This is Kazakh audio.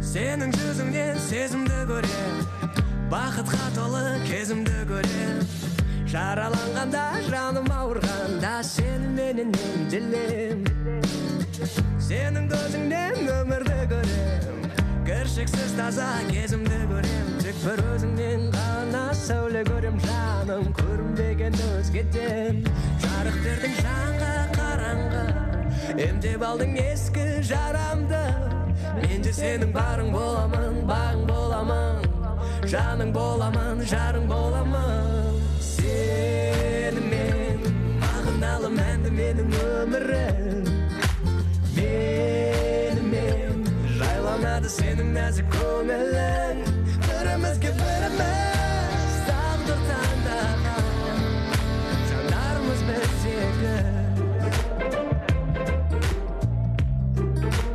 Сенің жүзіңнен сезімді көрем, бақытқа толы кезімді көрем. Жараланғанда, жаным ауырғанда, сеніменен емделем. Сенің көзіңнен өмірді көрем, кіршіксіз таза кезімді көрем. Тек бір өзіңнен ғана сәуле көрем, жаным көрінбеген өзгеден. Жарық бердің жанға қараңғы, емдеп алдың ескі жарамды. Мен де сенің барың боламын, бағың боламын, жаның боламын, жарың боламын. Сенімен мағыналы мәнді менің өмірім. Менімен жайланады сенің нәзік көңілің.